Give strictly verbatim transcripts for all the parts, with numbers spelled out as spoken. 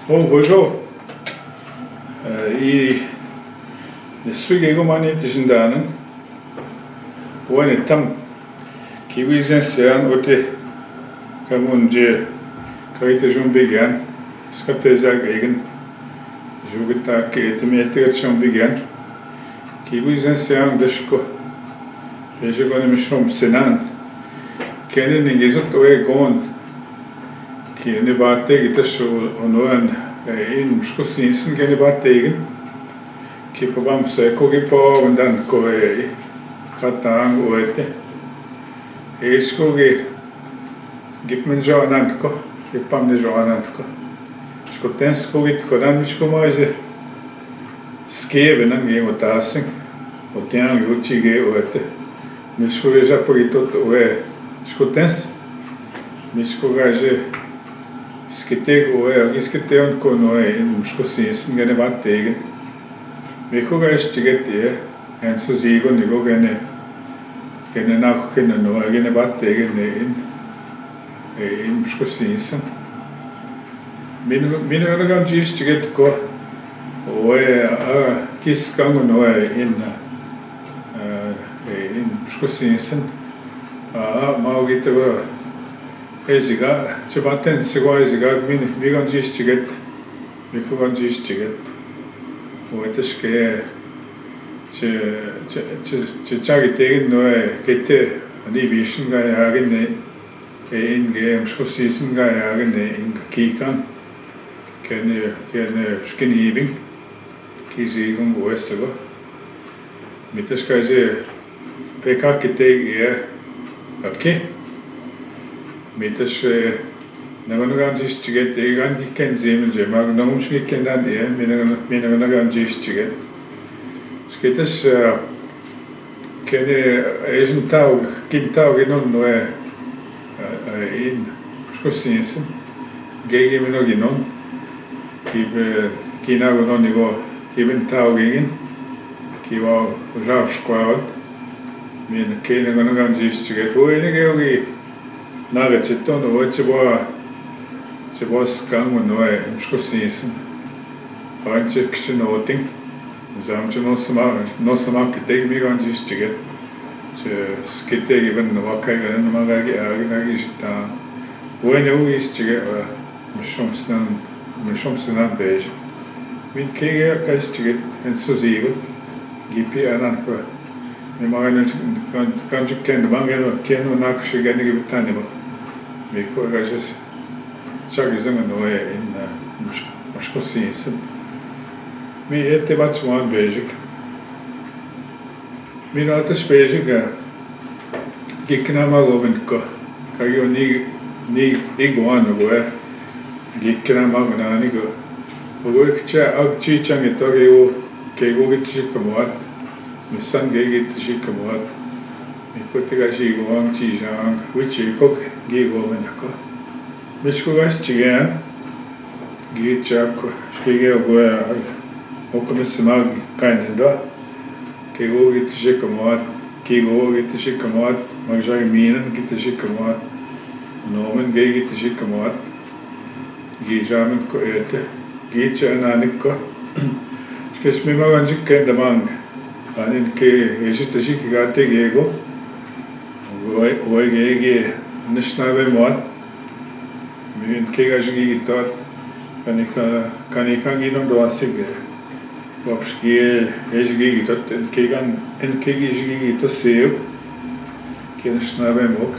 О, божо. Э, и не суйге го мани тишин данын. Уэне там. Кибы изен сеан оте. Камун же. Кайта жон бигян. Скатезяг эген. Жугыта ке этим этига чон бигян. Кибы изен сеан дашко. Бежегоне мишом сенан. Кене не гезот уэ гон. Кене бате гиташ онуэн, э, ин мушку синсин кене бате иген. Ки пабам сэко ки пабам данко, э, катан уэте. Эшко ки гипмен жо ананко, гипам не жо ананко. Шкотенско гитко дан мишку майже. Скебе нан ге отасин, отеан ге учиге уэте. Мишку ге жапа гитот уэ шкотенс. Мишку га же скетег уэ, аги скетеон кон уэ, ин мушку синсин кене бате иген. Миху га иш чигет е, эн сузиго ниго кене, кене наху кене нуэ, кене бате иген ин, э, ин мушку синсин. Мин, мин гана гам жиш чигет ко. Уэ, а, кис кам нуэ ин, э, э, ин мушку синсин. А, а, мау гитэ го. Эзига, чебатен сиго эзига, мин, мин гам жиш чигет. Миху гам жиш чигет. Уэ тешке, че, че, че, че чаги тегин нуэ, кетэ, ани бишин га ягин не. Э, ин ге мушку синсин га ягин, э, ин кикан. Кене, кене шкин ибин. Кизигун уэсего. Миташ каже, пека китег е, аке. Миташ, э, нагана гам жиш чигет, э, ган гикен зимин же, маг ногум шкикен дан, э, мина, мина гана гам жиш чигет. Шкеташ, э, Кене эжин тау, кин тау гинон нуэ, э, э, ин, мушку синсин, геги мино гинон, кибе, кина гинон иго, кибен тау гинин, кива ужав шквават, мин кене гана гам жиш чигет, уэне геоги, Нага читон, уэ чибо, чибо скам нуэ, мушку синсин. Анче киши нотин. Замче но сама, но сама китег ми ган жиш чигет. Че скитег ибен вакай ган магаги, аги наги жита. Уэне уис чигет, уэ. Мишом синан, мишом синан бежи. Мин кеге кайс чигет, эн сузиго. Гипи анан ква. Ми маган кан, кан чик кенди, мангено, кено накши гени гипи тани ба. Ми ква гажес. Чаг изен нуэ ин, э, муш-, мушку синсин. Ми эте бачман бежик. Мин аташ бежик, э, гикна ма гобин ко. Каги ни, ни игуан гуэ. Гикна ма гнани го. Гуэ кча аг чичанги тори у кего гитши камуат. Мисан геги гитши камуат. Ми котига жи игуан чижан. Вичи кок ги гобин ко. Мишку гаш чиген. Гичак, шкиге гуэ, окоми симаг кайнин да. Кего гитши камуат, кего гитши камуат, мак жаг минан гитши камуат, номен ге гитши камуат, гижамен ко эте, гича ананик ко. Шкеш ми маганчик кенда манг. Анин ке эжи тежи ки гате гего. Вай, вай геге нешнаве муат. Мин кега жиги гитот, каника, каника гинон дуасиге. Вапшки, э, жиги гитот, эн кеган, эн кеги жиги гитот сеюк. Ке нешнаве мук.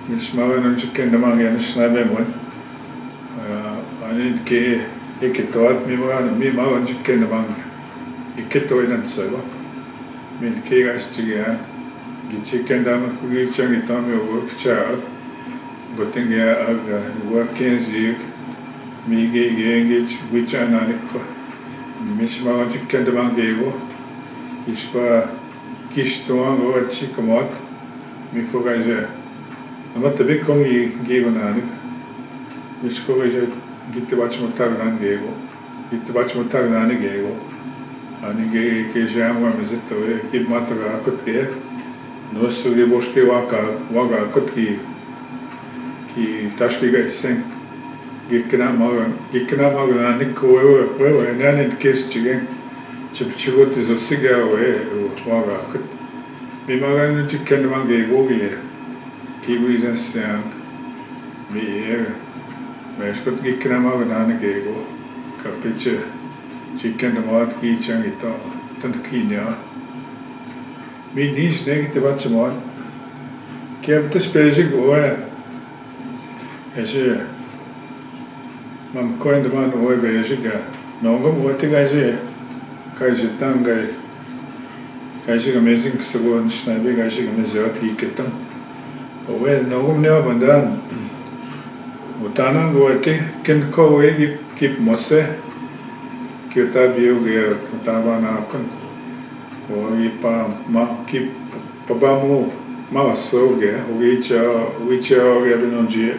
Нешмаве нон жикен даман, ке нешнаве мук. А, анин ке, э, гитот, ми мага, ми маганчик кенда манг. Э, гитот нан сего. Мин кега иш чиген. Гичи кенда манг, ку гичан гитам, ё, вук чаг. Готинге ага, вакензик, миге генгич, гуча ананик ко. Миш маганчик кенда манг гего. Ишпа киш туан го чик мот. Миху гаже. Ама табе ком гего наник. Мишку гаже, гити бачмутар нан гего. Ити бачмутар нани гего. Ани геге кеже ама мезет тове, ки матага акот ге. Но суге бошке вака, вага акот ки, ки ташки гай сен. Gikkenama, gikkenama gudane ko we, we, we, nane kes chigen. Chip chigo ti so sige we, wa ga kut. Mi ma ga nu chiken ma ge go ge. Ki wi zan siang. Mi e. Mi skot gikkenama gudane ge go. Kapiche. Chiken de ma ki chang ito. Tan ki nia. Mi nis ne ki te ba chimon. Ki ab te spejik we. Ese, mam koen de man oe beji ga. Nongom oe te gaji, gaji tan gai, gaji ga mezing sego nisnabe gaji ga mezing ati iketan. Oe nongom ne abandan. Utanan oe te ken ko oe ki, ki mose. Ki uta biu ge, uta bana kun. Oe ki pa, ma, ki Papa mo, ma so ge, ogi cha, ogi cha, ogi abe nonji.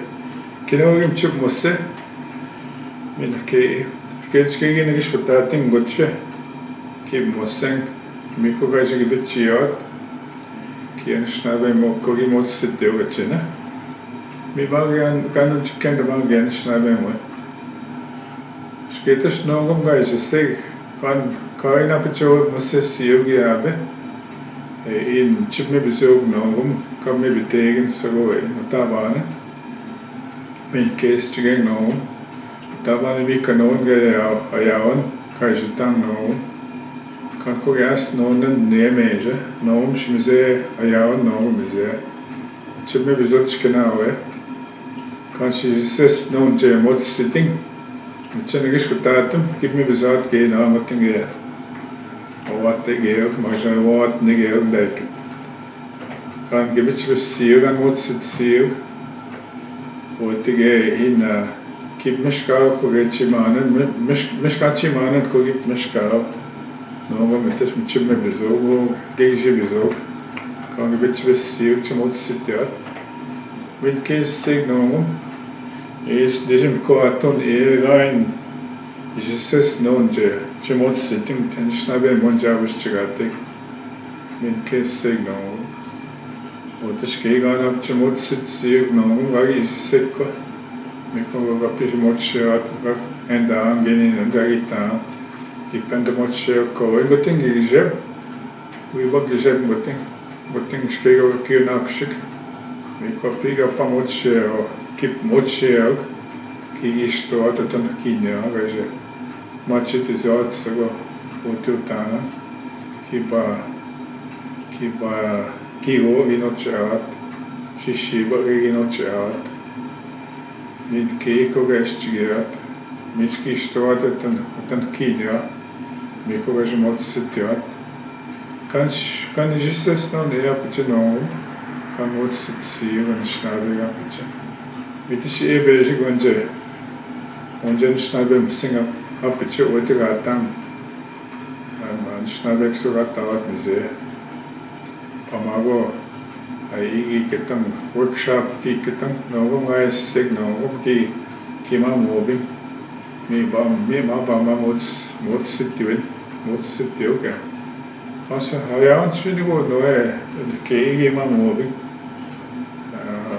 Kino ogi mchup mose. Min ke, ke chke ge ne gish pata tin goche. Ki mosen, mi ko ga chke be chiot. Ki en shnabe mo, ko gi mo sitio ga chena. Mi ma ge an, kanu chiken de ma ge en shnabe mo. Shketos nongom ga isi seg, kan, kaina picho mose sio gi abe. E, in chip me bizog nongom, kap me bitegen sago e, uta bana. Min kes chigen nongom. Uta bana mi kanon ga ya, ayaon, kai jitan nongom. Kan ko gas nonen ne meje, nongom shimize, ayaon nongom mize. Chip me bizog chikena we. Kansi ses non je mot siting. Chen gish kutatum, kip mi bizat ke na moting e. Wat te ge, ma jan wat ne ge, dai ke. Kan ge bich bis siu, kan mot sit siu. Wat te ge in, kip mishka, ko ge chimanen, mish-, mishka chimanen, ko ge mishka. No, ma metes mi chip me bizog, ge je bizog. Kan ge bich bis siu, che mot sit ya. Min kes seg nongom. Is dizim ko aton e gain. Is ses non je, je mot siting ten shnabe mon ja bus chigatek. Min kes seg nongom. Otis ke gan ap je mot sit seg nongom, gagi is seg ko. Mi ko ga pis mot seg at, ga enda angeni, enda gita. Ki pende mot seg ko, e mot ingi jeb. Wi bak jeb mot ing. Mot ing shke ga ki na psik. Mi ko pi ga pa mot seg, o, ki mot seg, o. Ki isto at, o, ton ki ne, o, ga je. Ma chit is at, sego. Otis utana. Ki ba, ki ba, ki go, gi no che at. Shi, shi ba, gi no che at. Min ke ko ga esti ge at. Min ki isto at, o, ton, o, ton ki ne, o. Mi ko ga je mot sit ya. Kan, kan Jises non e apiche non, kan mot sit si, kan šnabe apiche. Mi te si e beži onže, onže šnabe msing apiche, ote ga tan. An, an šnabe so ga tawat mize. Pa mago, a igi ketan, workshop ki ketan, nongom ga seg nongom ki, ki ma mobing. Mi ba, mi ma ba ma mot, mot sitio, mot sitio ke. Kansa, a ya an sini go no e, ke igi ma mobing. A,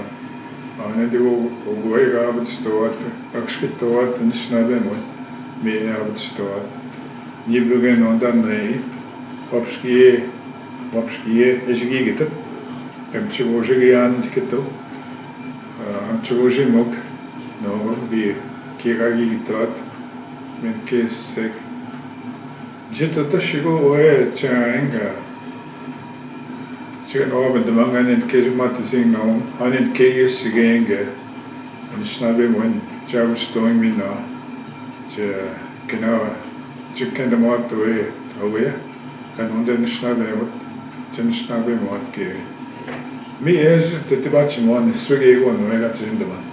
a ne di go, go e ga abit stoat, akški stoat, ni šnabe mo, mi abit stoat. Ni bege no dan ne, obški e, obški e, eški gitep. Em či bože ge an diketo. A, em či bože mok, no, vi, ki ga gi gitot, men ke seg. Že to to šigo oje ča enga. Či no, ben de manga nen ke žmat zing no, anen ke je šigo enga. Ani šnabe mo en, ča u sto mi na. Če, ke na, če ke na mo to e, to e. Kan onde ni šnabe mo, če ni šnabe mo ke. Mi e, te te bači mo, ni su ge go, no, e ga či žen de man.